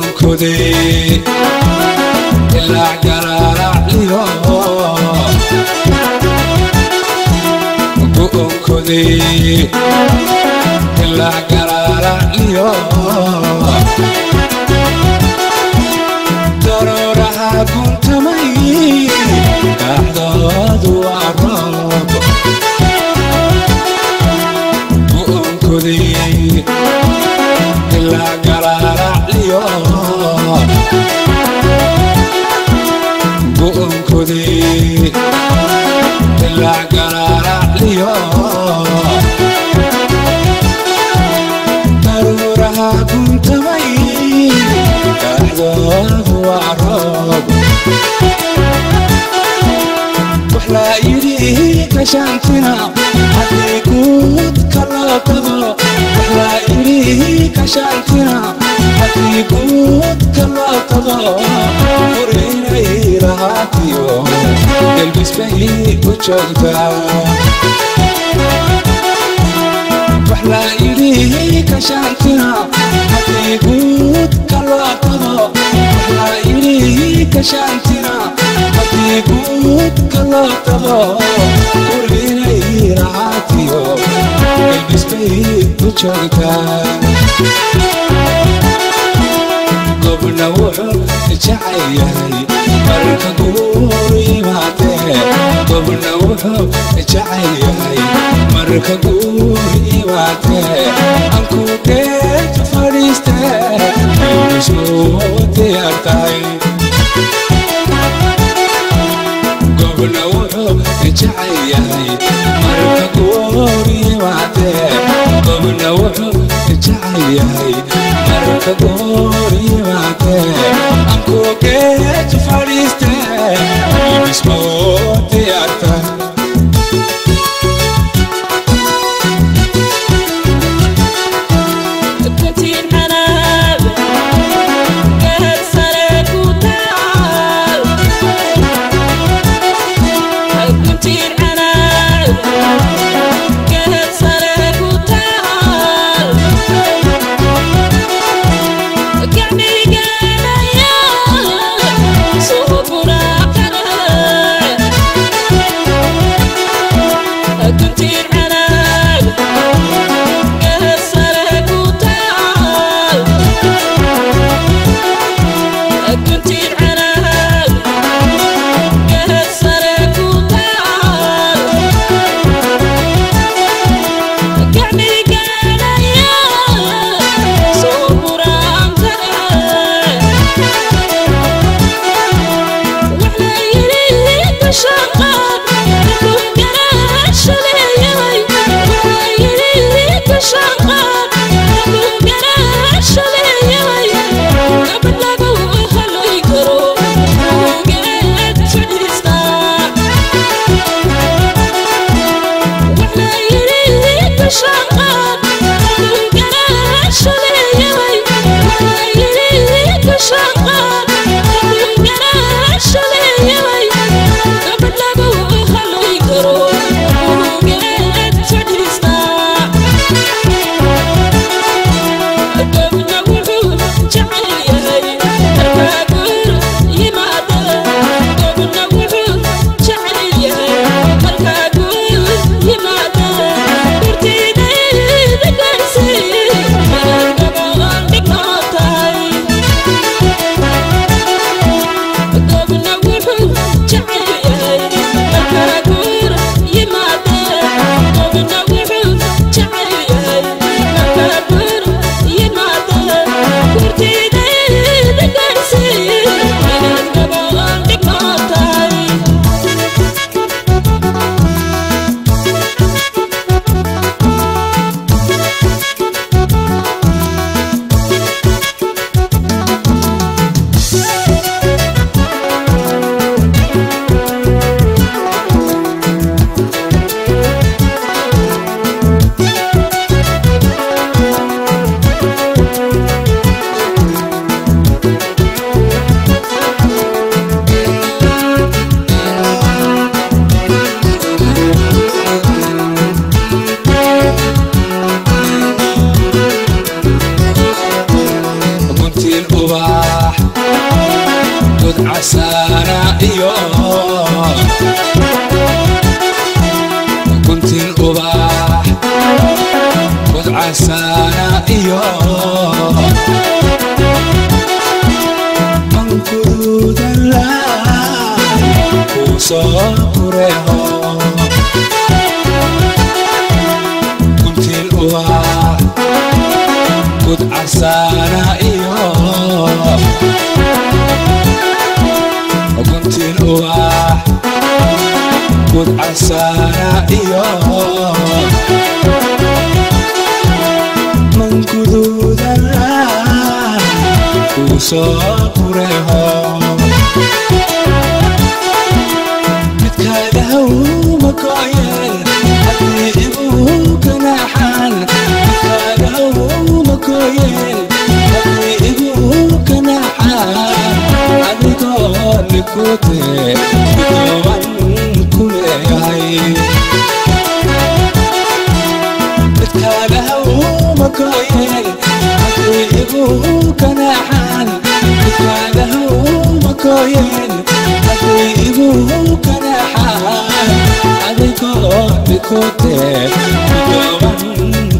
Gu'unkoday ilaa garaaracliyo, gu'unkoday ilaa garaaracliyo, daruuraha guntamay dhacdoodu waa roob. Gu'unkoday ilaa garaaracliyo, gu'unkoday ilaa garaaracliyo, daruuraha guntamay dhacdoodu waa roob. Waxlaa yidhi kashaantina haddii guudka loo tago, waxlaa yidhi kashaantina haddii guudka loo tago, furinay lahaatiyo gelbisbay u joogtaa. Waxlaa yidhi kashaantina haddii guudka loo tago, waxlaa yidhi kashaantina haddii guudka loo tago, furinay lahaatiyo gelbisbay u joogtaa. Gobna wuxuu jecel yahay marka guur yimaadee, gobna wuxuu jecel yahay marka guur yimaadee, anku geed fadhiistee isuu diyaar tahay. Gobna wuxuu jecel yahay marka guur yimaadee, gobna wuxuu jecel yahay marka guur yimaadee, anku geed fadhiistee isuu diyaar tahay. Got me. Ubax god casaana iyo guntin ubax god casaana iyo mankuduudala kuu soo kureho. Guntin ubax god casaana iyo guntin ubax god casaana iyo mankuduudala kuu soo kureho. Midkaadahawma koyeel haddii igu ganaaxaan, midkaadahawma koyeel haddii igu ganaaxaan, adigoo nikute gudooban ku leeyahay. Midkaadahawma koyeel haddii igu ganaaxaan, midkaadahawma koyeel haddii igu ganaaxaan, adigoo nikute gudooban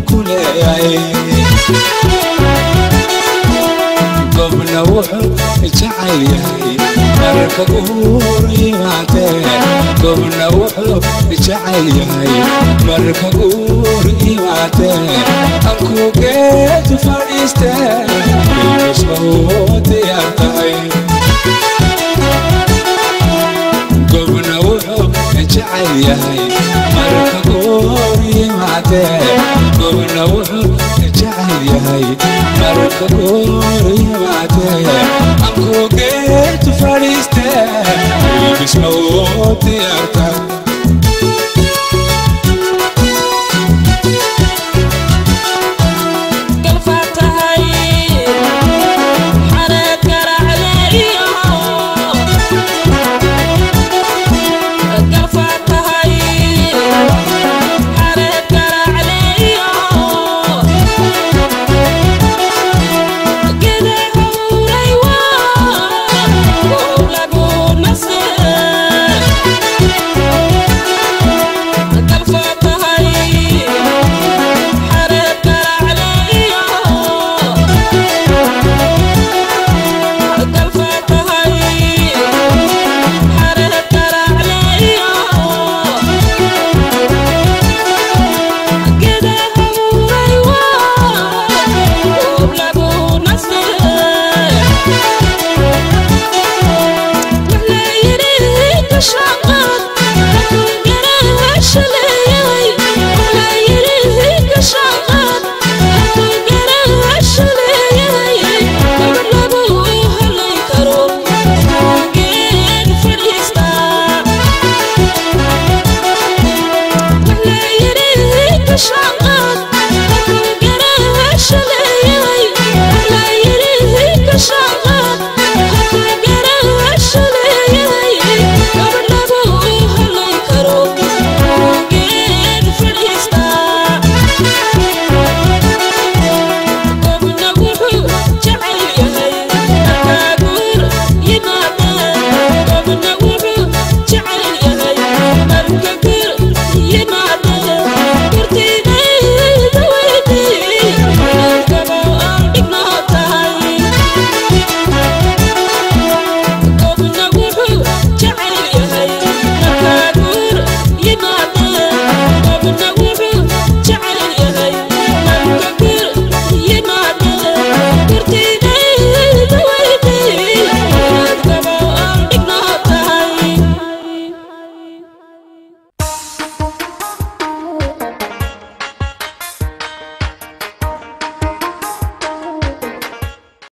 ku leeyahay. Gobna wuxuu jecel yahay marka guur yimaadee, gobna wuxuu jecel yahay marka guur yimaadee, anku geed fadhiistee ilusoo diyaar tahay. Gobna wuxuu jecel yahay marka guur yimaadee, gobna wuxuu jecel yahay marka guur yimaadee.